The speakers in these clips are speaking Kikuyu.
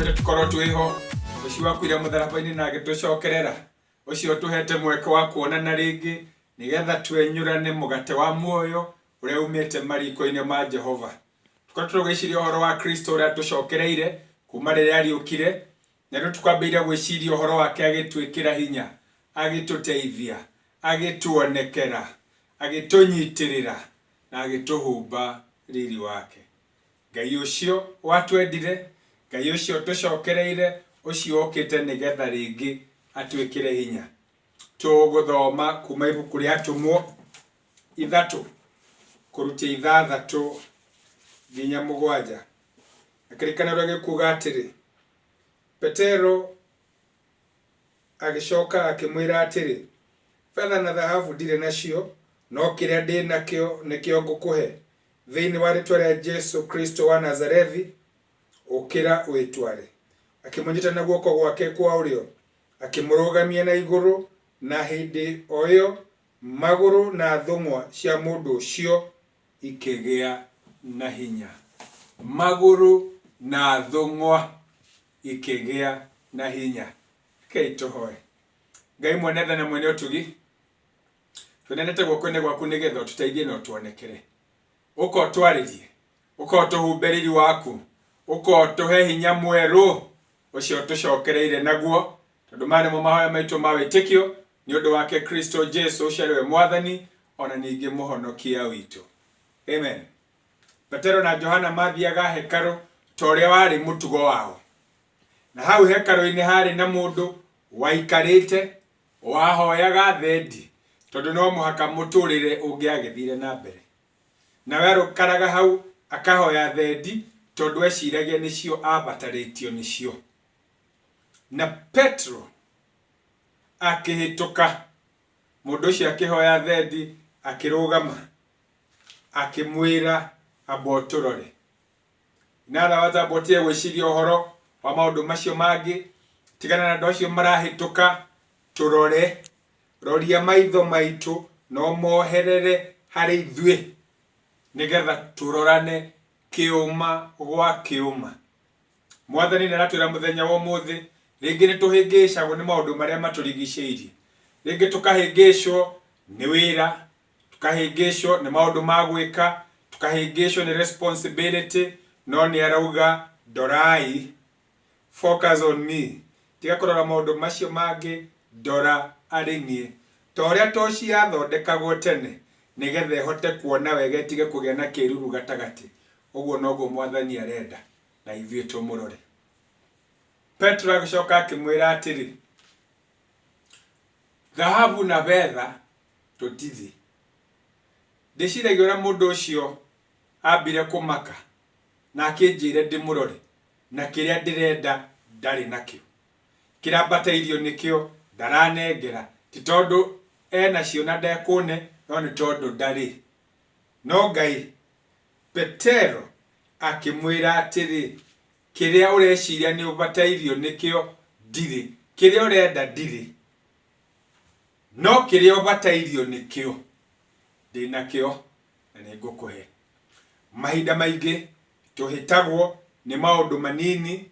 Ũtũmĩte tũkorwo twĩho, ũcio wakuire mũtharaba-inĩ na agĩtũcokerera, ũcio ũtũhete mweke wa kuonana rĩngĩ nĩgetha twenyũrane mũgate wa muoyo ũrĩa umĩte mariko-inĩ ma Jehova. Tũkoretwo tũgĩciria ũhoro wa Kristo ũrĩa atũcokereire kuma rĩrĩa ariũkire, na rĩu tũkwambĩrĩria gwĩciria ũhoro wake agĩtwĩkĩra hinya, agĩtũteithia, agĩtuonekera, agĩtũnyitĩrĩra na agĩtũhumba riri wake. Ngai ũcio watwendire, Ngai ũcio ũtũcokereire, ũcio ũkĩte nĩgetha rĩngĩ atwĩkĩre hinya. Tũgũthoma kuma ibuku rĩa Atũmwo 3 kũrutia 6 nginya 7. Na kĩrĩkanĩro gĩkuga atĩrĩ, Petero agĩcoka akĩmwĩra atĩrĩ, Betha na thahabu ndirĩ nacio, no kĩrĩa ndĩ nakĩo nĩkĩo ngũkũhe. Thĩinĩ wa rĩtwa rĩa Jesu Kristo wa Nazarethi, ũkĩra wĩtware. Akĩmũnyita na guoko gwake kwa ũrĩo, akĩmũrũgamia na igũrũ, na hĩndĩ o ĩyo magũrũ na thũng'wa cia mũndũ ũcio ikĩgĩa na hinya. Magũrũ na thũng'wa ikĩgĩa na hinya. Rekei tũhoe. Ngai mwene tha na mwene ũtugi, twĩnenete guoko-inĩ gwaku nĩgetha ũtũteithie na ũtuonekere. Ũka ũtwarĩrie, ũka ũtũhumbe riri waku, ũka ũtũhe hinya mwerũ ũcio ũtũcokereire naguo, tondũ maya nĩmo mahoya maitũ ma wĩtĩkio nĩ ũndũ wake Kristo Jesu ũcio arĩ we Mwathani ona ningĩ Mũhonokia witũ. Amen. Petero na Johana mathiaga hekarũ ta ũrĩa warĩ mũtugo wao. Na hau hekarũ-inĩ harĩ na mũndũ waikarĩte wahoyaga thendi tondũ no mũhaka mũtũrĩre ũngĩagĩthire na mbere. Nawe arũkaraga hau akahoya thendi tondũ eciragia nĩcio abatarĩtio nĩcio. Na Petro akĩhĩtũka, mũndũ ũcio akĩhoya thendi akĩrũgama akĩmwĩra amba ũtũrore. Inatha amba ũtige gwĩciria ũhoro wa maũndũ macio mangĩ, tigana na andũ acio marahĩtũka, tũrore, roria maitho maitũ na ũmoherere harĩ ithuĩ nĩgetha tũrorane kĩũma gwa kĩũma. Mwathani nĩ aratwĩra mũthenya wa ũmũthĩ, rĩngĩ nĩ tũhĩngĩcagwo nĩ maũndũ marĩa matũrigicĩirie. Rĩngĩ tũkahĩngĩcwo nĩ wĩra, tũkahĩngĩcwo nĩ maũndũ ma gwĩka, tũkahĩngĩcwo nĩ responsibility, no nĩ arauga ndorai, focus on me. Tiga kũrora maũndũ macio mangĩ, ndora arĩ niĩ. Ta ũrĩa toci yathondekagwo tene nĩgetha ĩhote kuona wega ĩtige kũgĩa na kĩruru gatagatĩ, ũguo noguo Mwathani arenda na ithuĩ tũmũrore. Petero agĩcoka akĩmwĩra atĩrĩ, Thahabu na betha tũtirĩ. Ndĩciragia ũrĩa mũndũ ũcio ambire kũmaka na akĩnjĩre ndĩmũrore na kĩrĩa ndĩrenda ndarĩ nakĩo. Kĩrĩa mbatairio nĩkĩo ndaranengera ti tondũ enacio na ndekũne no nĩ tondũ ndarĩ. No Ngai, Petero akĩmwĩra atĩrĩ, Kĩrĩa ũreciria nĩ ũbatairio nĩkĩo ndirĩ, kĩrĩa ũrenda ndirĩ. No kĩrĩa ũbatairio nĩkĩo ndĩ nakĩo na nĩ ngũkũhe. Mahinda maingĩ tũhĩtagwo nĩ maũndũ manini,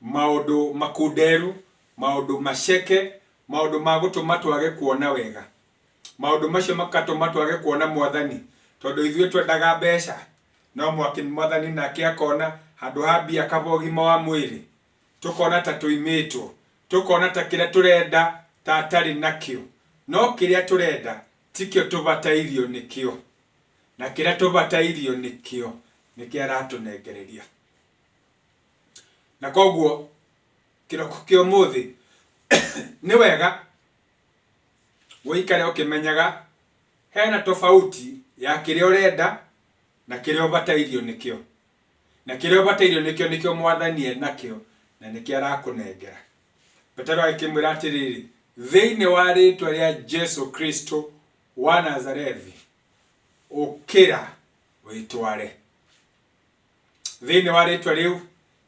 maũndũ makunderu, maũndũ maceke, maũndũ ma gũtũma twage kuona wega. Maũndũ macio makatũma twage kuona Mwathani, tondũ ithuĩ twendaga mbeca, no Mwathani nake akona handũ ha mbia kaba ũgima wa mwĩrĩ. Tũkona ta tũimĩtwo, tũkona ta kĩrĩa tũrenda ta atarĩ nakĩo. No kĩrĩa tũrenda tikĩo tũbatairio nĩkĩo, na kĩrĩa tũbatairio nĩkĩo nĩkĩo aratũnengereria. Na koguo kĩroko kĩa ũmũthĩ nĩ wega ũikare ũkĩmenyaga hena tofauti ya kĩrĩa ũrenda na kĩrĩa ũbatairio nĩkĩo. Na kĩrĩa ũbatairio nĩkĩo nĩkĩo Mwathani enakĩo na nĩkĩo arakũnengera. Petero agĩkĩmwĩra atĩrĩrĩ, thĩinĩ wa rĩtwa rĩa Jesu Kristo wa Nazarethi, ũkĩra wĩtware. Thĩinĩ wa rĩtwa rĩu,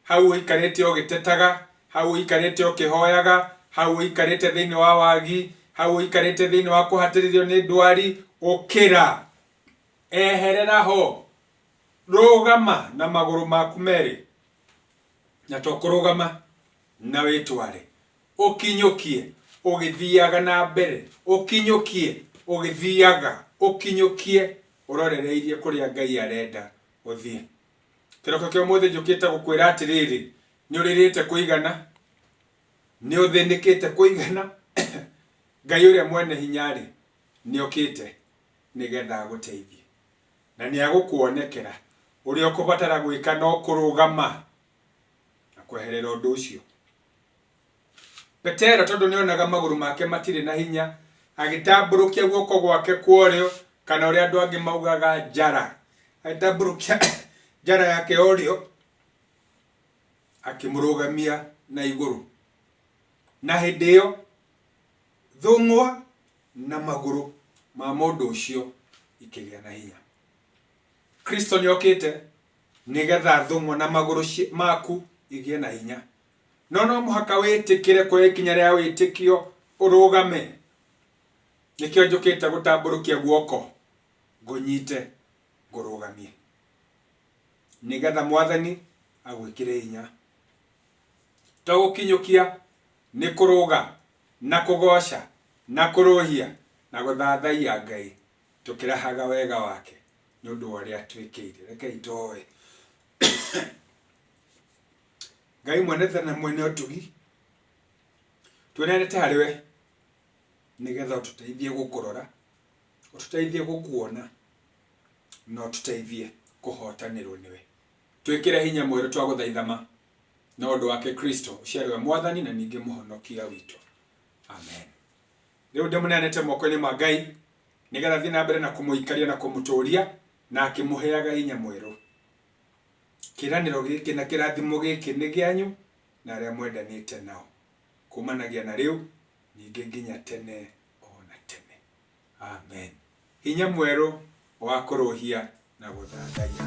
hau ũikarĩte ũgĩtetaga, hau ũikarĩte ũkĩhoyaga, hau ũikarĩte thĩinĩ wa wagi, hau ũikarĩte thĩinĩ wa kũhatĩrĩrio nĩ ndwari, ũkĩra, eherera ho, rũgama na magũrũ maku merĩ, na to kũrũgama. Na wĩtware. Ũkinyũkie ũgĩthiaga na mbere. Ũkinyũkie ũgĩthiaga. Ũkinyũkie ũrorereirie kũrĩa Ngai arenda ũthiĩ. Kĩroko kĩa ũmũthĩ njũkĩte gũkwĩra atĩrĩrĩ, nĩ ũrĩrĩte kũigana, nĩ ũthĩnĩkĩte kũigana, Ngai ũrĩa mwene hinya-rĩ, nĩ okĩte nĩgetha agũteithie. Na nĩ agũkuonekera. Ũrĩa ũkũbatara gwĩka no kũrũgama na kweherera ũndũ ũcio. Petero tondũ nĩ onaga magũrũ make matirĩ na hinya, agĩtambũrũkia guoko gwake kwa ũrĩo, kana ũrĩa andũ angĩ maugaga njara. Agĩtambũrũkia njara yake ya ũrĩo, akĩmũrũgamia na igũrũ. Na hĩndĩ ĩyo, thũng'wa na magũrũ ma mũndũ ũcio ikĩgĩa na hinya. Kristo nĩ okĩte nĩgetha thũng'wa na magũrũ maku igĩe na hinya. No no mũhaka wĩtĩkĩre kuoya ikinya rĩa wĩtĩkio ũrũgame. Nĩkĩo njũkĩte gũtambũrũkia guoko ngũnyite ngũrũgamie. Nĩgetha Mwathani agwĩkĩre hinya. To gũkinyũkia, nĩ kũrũga na kũgoca na kũrũhia na gũthathaiya Ngai tũkĩrahaga wega wake nĩ ũndũ wa ũrĩa atwĩkĩire. Rekei tũhoe. Ngai mwene tha na mwene ũtugi, twĩneanĩte harĩ we nĩgetha ũtũteithie gũkũrora, ũtũteithie gũkuona na ũtũteithie kũhotanĩrwo nĩwe. Twĩkĩre hinya mwerũ twagũthaitha ma na ũndũ wake Kristo ũcio arĩ we Mwathani na ningĩ Mũhonokia witũ. Amen. Rĩu ndĩmũneanĩte moko-inĩ ma Ngai nĩgetha athiĩ na mbere na kũmũikaria na kũmũtũria na akĩmũheaga hinya mwerũ. Kĩĩranĩro gĩkĩ na kĩrathimo gĩkĩ nĩ kĩanyu na arĩa mwendanĩte nao, kumanagia na rĩu, ningĩ nginya tene o na tene. Amen. Hinya mwerũ wa kũrũhia na gũthathaiya.